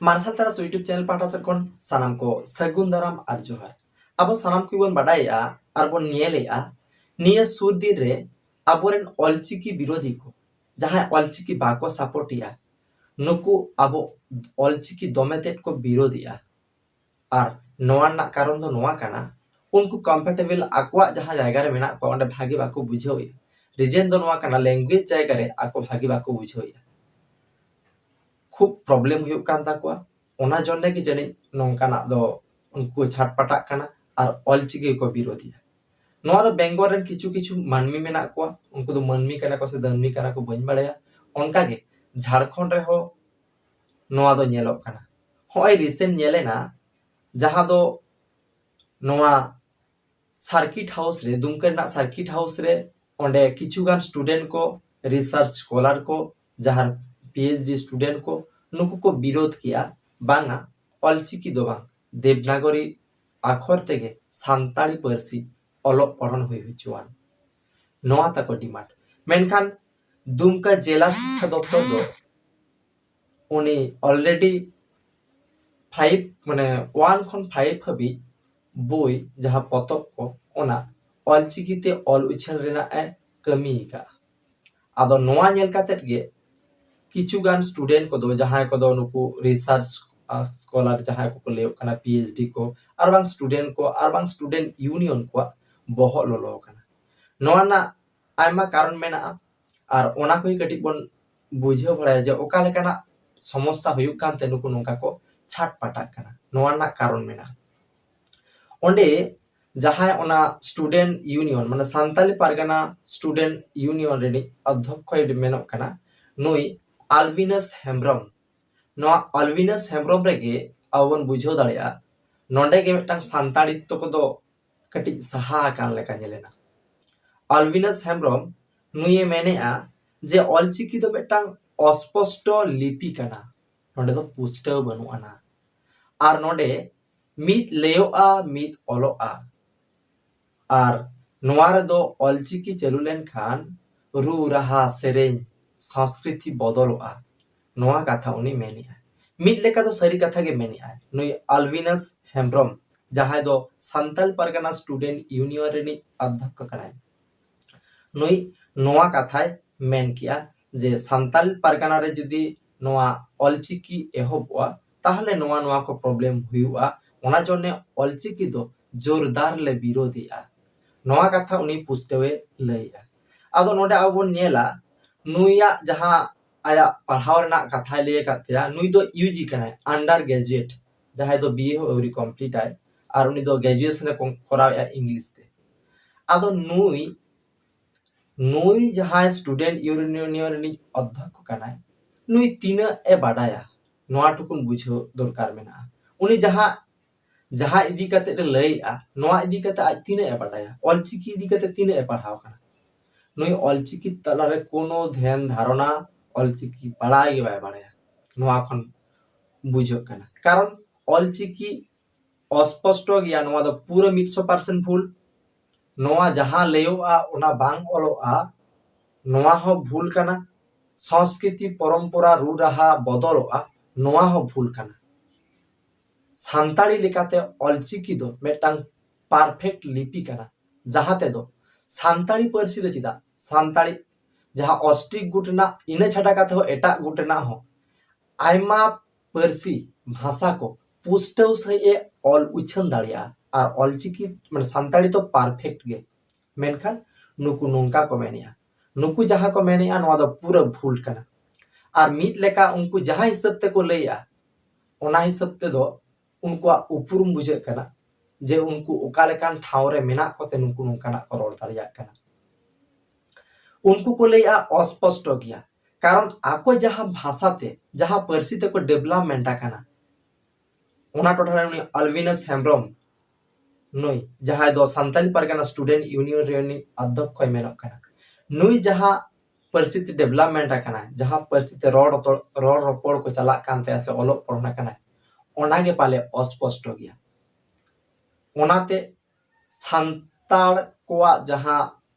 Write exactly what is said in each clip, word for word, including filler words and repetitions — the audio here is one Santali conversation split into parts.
ᱢᱟᱨᱥᱟᱞ ᱛᱟᱨᱟᱥ YouTube ᱪᱮᱱᱮᱞ ᱯᱟᱦᱴᱟ ᱥᱮᱫ ᱠᱷᱚᱱ ᱥᱟᱱᱟᱢ ᱠᱚ ᱥᱟᱹᱜᱩᱱ ᱫᱟᱨᱟᱢ ᱟᱨ ᱡᱚᱦᱟᱨ᱾ ᱟᱵᱚ ᱥᱟᱱᱟᱢ ᱠᱚᱵᱚᱱ ᱵᱟᱰᱟᱭᱮᱜᱼᱟ ᱟᱨ ᱵᱚᱱ ᱧᱮᱞᱮᱜᱼᱟ, ᱱᱤᱭᱟᱹ ᱥᱩᱨ ᱫᱤᱱ ᱨᱮ ᱟᱵᱚᱨᱮᱱ ᱚᱞᱪᱤᱠᱤ ᱵᱤᱨᱳᱫᱷᱤ ᱠᱚ, ᱡᱟᱦᱟᱸᱭ ᱚᱞᱪᱤᱠᱤ ᱵᱟᱠᱚ ᱥᱟᱯᱳᱨᱴᱮᱜᱼᱟ, ᱱᱩᱠᱩ ᱟᱵᱚ ᱚᱞᱪᱤᱠᱤ ᱫᱚᱢᱮ ᱛᱮᱫ ᱠᱚ ᱵᱤᱨᱳᱫᱷᱮᱜᱼᱟ᱾ ᱟᱨ ᱱᱚᱣᱟ ᱨᱮᱱᱟᱜ ᱠᱟᱨᱚᱱ ᱫᱚ ᱱᱚᱣᱟ ᱠᱟᱱᱟ, ᱩᱱᱠᱩ ᱠᱚᱢᱯᱷᱚᱨᱴᱮᱵᱚᱞ ᱟᱠᱚᱣᱟᱜ ᱡᱟᱦᱟᱸ ᱡᱟᱭᱜᱟ ᱨᱮ ᱢᱮᱱᱟᱜ ᱠᱚᱣᱟ, ᱚᱸᱰᱮ ᱵᱷᱟᱜᱮ ᱵᱟᱠᱚ ᱵᱩᱡᱷᱟᱹᱣᱮᱜᱼᱟ᱾ ᱨᱤᱡᱮᱱ ᱫᱚ ᱱᱚᱣᱟ ᱠᱟᱱᱟ, ᱞᱮᱝᱜᱩᱭᱮᱡᱽ ᱡᱟᱭᱜᱟ ᱨᱮ ᱟᱠᱚ ᱵᱷᱟᱜᱮ ᱵᱟᱠᱚ ᱵᱩᱡᱷᱟᱹᱣᱮᱜᱼᱟ᱾ ᱠᱷᱩᱵ ᱯᱨᱚᱵᱞᱮᱢ ᱦᱩᱭᱩᱜ ᱠᱟᱱ ᱛᱟᱠᱚᱣᱟ᱾ ᱚᱱᱟ ᱡᱚᱱᱱᱮ ᱜᱮ ᱡᱟᱹᱱᱤᱡ ᱱᱚᱝᱠᱟᱱᱟᱜ ᱫᱚ ᱩᱱᱠᱩ ᱠᱚ ᱪᱷᱟᱴᱯᱟᱴᱟᱜ ᱠᱟᱱᱟ ᱟᱨ ᱚᱞᱪᱤᱠᱤ ᱜᱮᱠᱚ ᱵᱤᱨᱳᱫᱷᱮᱜᱼᱟ᱾ ᱱᱚᱣᱟ ᱫᱚ ᱵᱮᱝᱜᱚᱞ ᱨᱮᱱ ᱠᱤᱪᱷᱩ ᱠᱤᱪᱷᱩ ᱢᱟᱹᱱᱢᱤ ᱢᱮᱱᱟᱜ ᱠᱚᱣᱟ, ᱩᱱᱠᱩ ᱫᱚ ᱢᱟᱹᱱᱢᱤ ᱠᱟᱱᱟ ᱠᱚ ᱥᱮ ᱫᱟᱹᱱᱢᱤ ᱠᱟᱱᱟ ᱠᱚ, ᱵᱟᱹᱧ ᱵᱟᱲᱟᱭᱟ᱾ ᱚᱱᱠᱟᱜᱮ ᱡᱷᱟᱲᱠᱷᱚᱸᱰ ᱨᱮᱦᱚᱸ ᱱᱚᱣᱟ ᱫᱚ ᱧᱮᱞᱚᱜ ᱠᱟᱱᱟ᱾ ᱦᱚᱸᱜᱼᱚᱭ ᱨᱤᱥᱮᱱᱴ ᱧᱮᱞᱮᱱᱟ, ᱡᱟᱦᱟᱸ ᱫᱚ ᱱᱚᱣᱟ ᱥᱟᱨᱠᱤᱴ ᱦᱟᱣᱩᱥ ᱨᱮ, ᱫᱩᱢᱠᱟ ᱨᱮᱱᱟᱜ ᱥᱟᱨᱠᱤᱴ ᱦᱟᱣᱩᱥ ᱨᱮ, ᱚᱸᱰᱮ ᱠᱤᱪᱷᱩᱜᱟᱱ ᱥᱴᱩᱰᱮᱱᱴ ᱠᱚ, ᱨᱤᱥᱟᱨᱪ ᱥᱠᱚᱞᱟᱨ ᱠᱚ, ᱡᱟᱦᱟᱸ PhD ᱥᱴᱩᱰᱮᱱᱴ ᱠᱚ, ᱱᱩᱠᱩ ᱠᱚ ᱵᱤᱨᱳᱫᱷ ᱠᱮᱜᱼᱟ, ᱵᱟᱝᱟ, ᱚᱞᱪᱤᱠᱤ ᱫᱚ ᱵᱟᱝ, ᱫᱮᱵᱽᱱᱟᱜᱚᱨᱤ ᱟᱠᱷᱚᱨ ᱛᱮᱜᱮ ᱥᱟᱱᱛᱟᱲᱤ ᱯᱟᱹᱨᱥᱤ ᱚᱞᱚᱜ ᱯᱚᱲᱦᱚᱱ ᱦᱩᱭ ᱦᱚᱪᱚᱣᱟᱱ, ᱱᱚᱣᱟ ᱛᱟᱠᱚ ᱰᱤᱢᱟᱱᱰ᱾ ᱢᱮᱱᱠᱷᱟᱱ ᱫᱩᱢᱠᱟ ᱡᱮᱞᱟ ᱥᱤᱠᱠᱷᱟ ᱫᱚᱯᱛᱚᱨ ᱫᱚ ᱩᱱᱤ ᱚᱞᱨᱮᱰᱤ ᱯᱷᱟᱭᱤᱵᱷ, ᱢᱟᱱᱮ ᱳᱣᱟᱱ ᱠᱷᱚᱱ ᱯᱷᱟᱭᱤᱵᱷ ᱦᱟᱹᱵᱤᱡ ᱵᱳᱭ, ᱡᱟᱦᱟᱸ ᱯᱚᱛᱚᱵ ᱠᱚ, ᱚᱱᱟ ᱚᱞᱪᱤᱠᱤ ᱛᱮ ᱚᱞ ᱩᱪᱷᱟᱹᱱ ᱨᱮᱱᱟᱜ ᱮ ᱠᱟᱹᱢᱤ ᱟᱠᱟᱫᱼᱟ᱾ ᱟᱫᱚ ᱱᱚᱣᱟ ᱧᱮᱞ ᱠᱟᱛᱮᱫ ᱜᱮ ᱠᱤᱪᱷᱩ ᱜᱟᱱ ᱥᱴᱩᱰᱮᱱᱴ ᱠᱚᱫᱚ, ᱡᱟᱦᱟᱸᱭ ᱠᱚᱫᱚ ᱱᱩᱠᱩ ᱨᱤᱥᱟᱨᱪ ᱥᱠᱚᱞᱟᱨ ᱡᱟᱦᱟᱸᱭ ᱠᱚᱠᱚ ᱞᱟᱹᱭᱚᱜ ᱠᱟᱱᱟ, PhD ᱠᱚ, ᱟᱨ ᱵᱟᱝ ᱥᱴᱩᱰᱮᱱᱴ ᱠᱚ, ᱟᱨ ᱵᱟᱝ ᱥᱴᱩᱰᱮᱱᱴ ᱤᱭᱩᱱᱤᱭᱚᱱ ᱠᱚᱣᱟᱜ ᱵᱚᱦᱚᱜ ᱞᱚᱞᱚ ᱟᱠᱟᱱᱟ᱾ ᱱᱚᱣᱟ ᱨᱮᱱᱟᱜ ᱟᱭᱢᱟ ᱠᱟᱨᱚᱱ ᱢᱮᱱᱟᱜᱼᱟ, ᱟᱨ ᱚᱱᱟ ᱠᱚᱜᱮ ᱠᱟᱹᱴᱤᱡ ᱵᱚᱱ ᱵᱩᱡᱷᱟᱹᱣ ᱵᱟᱲᱟᱭᱟ ᱡᱮ ᱚᱠᱟ ᱞᱮᱠᱟᱱᱟᱜ ᱥᱚᱢᱚᱥᱥᱟ ᱦᱩᱭᱩᱜ ᱠᱟᱱᱛᱮ ᱱᱩᱠᱩ ᱱᱚᱝᱠᱟ ᱠᱚ ᱪᱷᱟᱴᱯᱟᱴᱟᱜ ᱠᱟᱱᱟ᱾ ᱱᱚᱣᱟ ᱨᱮᱱᱟᱜ ᱠᱟᱨᱚᱱ ᱢᱮᱱᱟᱜᱼᱟ᱾ ᱚᱸᱰᱮ ᱡᱟᱦᱟᱸᱭ ᱚᱱᱟ ᱥᱴᱩᱰᱮᱱᱴ ᱤᱭᱩᱱᱤᱭᱚᱱ, ᱢᱟᱱᱮ ᱥᱟᱱᱛᱟᱞᱤ ᱯᱟᱨᱜᱟᱱᱟ ᱥᱴᱩᱰᱮᱱᱴ ᱤᱭᱩᱱᱤᱭᱚᱱ ᱨᱤᱱᱤᱡ ᱚᱫᱽᱫᱷᱚᱠᱠᱷᱚᱭ ᱢᱮᱱᱚᱜ ᱠᱟᱱᱟ, ᱱᱩᱭ ᱟᱞᱵᱤᱱᱟᱥ ᱦᱮᱢᱵᱨᱚᱢ᱾ ᱱᱚᱣᱟ ᱟᱞᱵᱤᱱᱟᱥ ᱦᱮᱢᱵᱨᱚᱢ ᱨᱮᱜᱮ ᱟᱵᱚ ᱵᱚᱱ ᱵᱩᱡᱷᱟᱹᱣ ᱫᱟᱲᱮᱭᱟᱜᱼᱟ, ᱱᱚᱰᱮ ᱜᱮ ᱢᱤᱫᱴᱟᱝ ᱥᱟᱱᱛᱟᱲᱤ ᱛᱚᱠᱚ ᱫᱚ ᱠᱟᱹᱴᱤᱡ ᱥᱟᱦᱟ ᱟᱠᱟᱱ ᱞᱮᱠᱟ ᱧᱮᱞᱮᱱᱟ᱾ ᱟᱞᱵᱤᱱᱟᱥ ᱦᱮᱢᱵᱨᱚᱢ ᱱᱩᱭᱮ ᱢᱮᱱᱮᱜᱼᱟ ᱡᱮ ᱚᱞᱪᱤᱠᱤ ᱫᱚ ᱢᱤᱫᱴᱟᱝ ᱚᱥᱯᱚᱥᱴᱚ ᱞᱤᱯᱤ ᱠᱟᱱᱟ, ᱱᱚᱰᱮ ᱫᱚ ᱯᱩᱥᱴᱟᱹᱣ ᱵᱟᱹᱱᱩᱜ ᱟᱱᱟ, ᱟᱨ ᱱᱚᱰᱮ ᱢᱤᱫ ᱞᱟᱹᱭᱚᱜᱼᱟ, ᱢᱤᱫ ᱚᱞᱚᱜᱼᱟ, ᱟᱨ ᱱᱚᱣᱟ ᱨᱮᱫᱚ ᱚᱞᱪᱤᱠᱤ ᱪᱟᱹᱞᱩ ᱞᱮᱱᱠᱷᱟᱱ ᱨᱩ ᱨᱟᱦᱟ, ᱥᱮᱨᱮᱧ, ᱥᱚᱸᱥᱠᱨᱤᱛᱤ ᱵᱚᱫᱚᱞᱚᱜᱼᱟ, ᱱᱚᱣᱟ ᱠᱟᱛᱷᱟ ᱩᱱᱤ ᱢᱮᱱᱮᱜᱼᱟ᱾ ᱢᱤᱫ ᱞᱮᱠᱟ ᱫᱚ ᱥᱟᱹᱨᱤ ᱠᱟᱛᱷᱟ ᱜᱮ ᱢᱮᱱᱮᱜᱼᱟᱭ ᱱᱩᱭ ᱟᱞᱵᱤᱱᱟᱥ ᱦᱮᱢᱵᱨᱚᱢ, ᱡᱟᱦᱟᱸᱭ ᱫᱚ ᱥᱟᱱᱛᱟᱞ ᱯᱟᱨᱜᱟᱱᱟ ᱥᱴᱩᱰᱮᱱᱴ ᱤᱭᱩᱱᱤᱭᱚᱱ ᱨᱤᱱᱤᱡ ᱚᱫᱽᱫᱷᱚᱠᱠᱷᱚ ᱠᱟᱱᱟᱭ᱾ ᱱᱩᱭ ᱱᱚᱣᱟ ᱠᱟᱛᱷᱟᱭ ᱢᱮᱱ ᱠᱮᱜᱼᱟ ᱡᱮ ᱥᱟᱱᱛᱟᱞ ᱯᱟᱨᱜᱟᱱᱟ ᱨᱮ ᱡᱩᱫᱤ ᱱᱚᱣᱟ ᱚᱞᱪᱤᱠᱤ ᱮᱦᱚᱵᱚᱜᱼᱟ, ᱛᱟᱦᱚᱞᱮ ᱱᱚᱣᱟ ᱱᱚᱣᱟ ᱠᱚ ᱯᱨᱚᱵᱞᱮᱢ ᱦᱩᱭᱩᱜᱼᱟ᱾ ᱚᱱᱟ ᱡᱚᱱᱱᱮ ᱚᱞᱪᱤᱠᱤ ᱫᱚ ᱡᱳᱨᱫᱟᱨ ᱞᱮ ᱵᱤᱨᱳᱫᱷᱮᱜᱼᱟ᱾ ᱱᱚᱣᱟ ᱠᱟᱛᱷᱟ ᱩᱱᱤ ᱯᱩᱥᱴᱟᱹᱣᱮ ᱞᱟᱹᱭᱮᱜᱼᱟ᱾ ᱟᱫᱚ ᱱᱚᱰᱮ ᱟᱵᱚ ᱵᱚᱱ ᱧᱮᱞᱟ, ᱱᱩᱭᱟᱜ ᱡᱟᱦᱟᱸ ᱟᱭᱟᱜ ᱯᱟᱲᱦᱟᱣ ᱨᱮᱱᱟᱜ ᱠᱟᱛᱷᱟᱭ ᱞᱟᱹᱭ ᱟᱠᱟᱫ ᱛᱟᱭᱟ, ᱱᱩᱭ ᱫᱚ ᱤᱭᱩᱡᱤ ᱠᱟᱱᱟᱭ, ᱟᱱᱰᱟᱨ ᱜᱨᱮᱡᱩᱭᱮᱴ, ᱡᱟᱦᱟᱸᱭ ᱫᱚ ᱵᱤᱮ ᱦᱚᱸ ᱟᱹᱣᱨᱤ ᱠᱚᱢᱯᱞᱤᱴ ᱟᱭ, ᱟᱨ ᱩᱱᱤ ᱫᱚ ᱜᱨᱮᱡᱩᱭᱮᱥᱚᱱ ᱮ ᱠᱚ-, ᱠᱚᱨᱟᱣᱮᱫᱼᱟ ᱤᱝᱞᱤᱥ ᱛᱮ᱾ ᱟᱫᱚ ᱱᱩᱭ, ᱱᱩᱭ ᱡᱟᱦᱟᱸᱭ ᱥᱴᱩᱰᱮᱱᱴ ᱤᱭᱩᱱᱤᱭᱚᱱ ᱨᱤᱱᱤᱡ ᱚᱫᱽᱫᱷᱚᱠᱠᱷᱚ ᱠᱟᱱᱟᱭ, ᱱᱩᱭ ᱛᱤᱱᱟᱹᱜ ᱮ ᱵᱟᱰᱟᱭᱟ, ᱱᱚᱣᱟ ᱴᱩᱠᱩᱱ ᱵᱩᱡᱷᱟᱹᱣ ᱫᱚᱨᱠᱟᱨ ᱢᱮᱱᱟᱜᱼᱟ᱾ ᱩᱱᱤ ᱡᱟᱦᱟᱸ, ᱡᱟᱦᱟᱸ ᱤᱫᱤ ᱠᱟᱛᱮ ᱮ ᱞᱟᱹᱭᱮᱜᱼᱟ, ᱱᱚᱣᱟ ᱤᱫᱤ ᱠᱟᱛᱮ ᱟᱡ ᱛᱤᱱᱟᱹᱜ ᱮ ᱵᱟᱰᱟᱭᱟ, ᱚᱞᱪᱤᱠᱤ ᱤᱫᱤ ᱠᱟᱛᱮ ᱛᱤᱱᱟᱹᱜ ᱮ ᱯᱟᱲᱦᱟᱣ ᱠᱟᱱᱟ᱾ ᱱᱩᱭ ᱚᱞᱪᱤᱠᱤ ᱛᱟᱞᱟᱨᱮ ᱠᱳᱱᱳ ᱫᱷᱮᱭᱟᱱ ᱫᱷᱟᱨᱚᱱᱟ, ᱚᱞᱪᱤᱠᱤ ᱵᱟᱲᱟᱭ ᱜᱮ ᱵᱟᱭ ᱵᱟᱲᱟᱭᱟ᱾ ᱱᱚᱣᱟ ᱠᱷᱚᱱ ᱵᱩᱡᱷᱟᱹᱜ ᱠᱟᱱᱟ, ᱠᱟᱨᱚᱱ ᱚᱞᱪᱤᱠᱤ ᱚᱥᱯᱚᱥᱴᱚ ᱜᱮᱭᱟ, ᱱᱚᱣᱟ ᱫᱚ ᱯᱩᱨᱟᱹ ᱢᱤᱫᱥᱚ ᱯᱟᱨᱥᱮᱱᱴ ᱵᱷᱩᱞ᱾ ᱱᱚᱣᱟ ᱡᱟᱦᱟᱸ ᱞᱟᱹᱭᱚᱜᱼᱟ, ᱚᱱᱟ ᱵᱟᱝ ᱚᱞᱚᱜᱼᱟ, ᱱᱚᱣᱟ ᱦᱚᱸ ᱵᱷᱩᱞ ᱠᱟᱱᱟ᱾ ᱥᱚᱝᱥᱠᱨᱤᱛᱤ ᱯᱚᱨᱚᱢᱯᱚᱨᱟ ᱨᱩ ᱨᱟᱦᱟ ᱵᱚᱫᱚᱞᱚᱜᱼᱟ, ᱱᱚᱣᱟ ᱦᱚᱸ ᱵᱷᱩᱞ ᱠᱟᱱᱟ᱾ ᱥᱟᱱᱛᱟᱲᱤ ᱞᱮᱠᱟᱛᱮ ᱚᱞᱪᱤᱠᱤ ᱫᱚ ᱢᱤᱫᱴᱟᱝ ᱯᱟᱨᱯᱷᱮᱠᱴ ᱞᱤᱯᱤ ᱠᱟᱱᱟ, ᱡᱟᱦᱟᱸ ᱛᱮᱫᱚ ᱥᱟᱱᱛᱟᱲᱤ ᱯᱟᱹᱨᱥᱤ ᱫᱚ ᱪᱮᱫᱟᱜ, ᱥᱟᱱᱛᱟᱲᱤ ᱡᱟᱦᱟᱸ ᱚᱥᱴᱨᱤᱠ ᱜᱩᱴ ᱨᱮᱱᱟᱜ, ᱤᱱᱟᱹ ᱪᱷᱟᱰᱟ ᱠᱟᱛᱮ ᱦᱚᱸ ᱮᱴᱟᱜ ᱜᱩᱴ ᱨᱮᱱᱟᱜ ᱦᱚᱸ ᱟᱭᱢᱟ ᱯᱟᱹᱨᱥᱤ, ᱵᱷᱟᱥᱟ ᱠᱚ ᱯᱩᱥᱴᱟᱹᱣ ᱥᱟᱺᱦᱤᱡ ᱮ ᱚᱞ ᱩᱪᱷᱟᱹᱱ ᱫᱟᱲᱮᱭᱟᱜᱼᱟ᱾ ᱟᱨ ᱚᱞᱪᱤᱠᱤ, ᱢᱟᱱᱮ, ᱥᱟᱱᱛᱟᱲᱤ ᱫᱚ ᱯᱟᱨᱯᱷᱮᱠᱴ ᱜᱮ᱾ ᱢᱮᱱᱠᱷᱟᱱ ᱱᱩᱠᱩ ᱱᱚᱝᱠᱟ ᱠᱚ ᱢᱮᱱᱮᱜᱼᱟ, ᱱᱩᱠᱩ ᱡᱟᱦᱟᱸ ᱠᱚ ᱢᱮᱱᱮᱜᱼᱟ, ᱱᱚᱣᱟ ᱫᱚ ᱯᱩᱨᱟᱹ ᱵᱷᱩᱞ ᱠᱟᱱᱟ᱾ ᱟᱨ ᱢᱤᱫ ᱞᱮᱠᱟ ᱩᱱᱠᱩ ᱡᱟᱦᱟᱸ ᱦᱤᱥᱟᱹᱵ ᱛᱮᱠᱚ ᱞᱟᱹᱭᱮᱜᱼᱟ, ᱚᱱᱟ ᱦᱤᱥᱟᱹᱵ ᱛᱮᱫᱚ ᱩᱱᱠᱩᱣᱟᱜ ᱩᱯᱨᱩᱢ ᱵᱩᱡᱷᱟᱹᱜ ᱠᱟᱱᱟ ᱡᱮ ᱩᱱᱠᱩ ᱚᱠᱟ ᱞᱮᱠᱟᱱ ᱴᱷᱟᱶ ᱨᱮ ᱢᱮᱱᱟᱜ ᱠᱚᱛᱮ ᱱᱩᱠᱩ ᱱᱚᱝᱠᱟᱱᱟᱜ ᱠᱚ ᱨᱚᱲ ᱫᱟᱲᱮᱭᱟᱜ ᱠᱟᱱᱟ᱾ ᱩᱱᱠᱩ ᱠᱚ ᱞᱟᱹᱭᱮᱜᱼᱟ ᱚᱥᱯᱚᱥᱴᱚ ᱜᱮᱭᱟ, ᱠᱟᱨᱚᱱ ᱟᱠᱚ ᱡᱟᱦᱟᱸ ᱵᱷᱟᱥᱟ ᱛᱮ, ᱡᱟᱦᱟᱸ ᱯᱟᱹᱨᱥᱤ ᱛᱮᱠᱚ ᱰᱮᱵᱷᱞᱚᱯᱢᱮᱱᱴ ᱟᱠᱟᱱᱟ, ᱚᱱᱟ ᱴᱚᱴᱷᱟ ᱨᱮ ᱩᱱᱤ ᱟᱞᱵᱤᱱᱟᱥ ᱦᱮᱢᱵᱨᱚᱢ, ᱱᱩᱭ ᱡᱟᱦᱟᱸᱭ ᱫᱚ ᱥᱟᱱᱛᱟᱞᱤ ᱯᱟᱨᱜᱟᱱᱟ ᱥᱴᱩᱰᱮᱱᱴ ᱤᱭᱩᱱᱤᱭᱚᱱ ᱨᱮᱱᱤᱡ ᱚᱫᱽᱫᱷᱚᱠᱠᱷᱚᱭ ᱢᱮᱱᱚᱜ ᱠᱟᱱᱟ, ᱱᱩᱭ ᱡᱟᱦᱟᱸ ᱯᱟᱹᱨᱥᱤ ᱛᱮ ᱰᱮᱵᱷᱞᱚᱯᱢᱮᱱᱴ ᱟᱠᱟᱱᱟᱭ, ᱡᱟᱦᱟᱸ ᱯᱟᱹᱨᱥᱤ ᱛᱮ ᱨᱚᱲ ᱨᱚᱛᱚᱲ, ᱨᱚᱲ ᱨᱚᱯᱚᱲ ᱠᱚ ᱪᱟᱞᱟᱜ ᱠᱟᱱ ᱛᱟᱭᱟ ᱥᱮ ᱚᱞᱚᱜ ᱯᱚᱲᱦᱚᱱ ᱟᱠᱟᱱᱟᱭ, ᱚᱱᱟᱜᱮ ᱯᱟᱞᱮ ᱚᱥᱯᱚᱥᱴᱚ ᱜᱮᱭᱟ᱾ ᱚᱱᱟᱛᱮ ᱥᱟᱱᱛᱟᱲ ᱠᱚᱣᱟᱜ ᱡᱟᱦᱟᱸ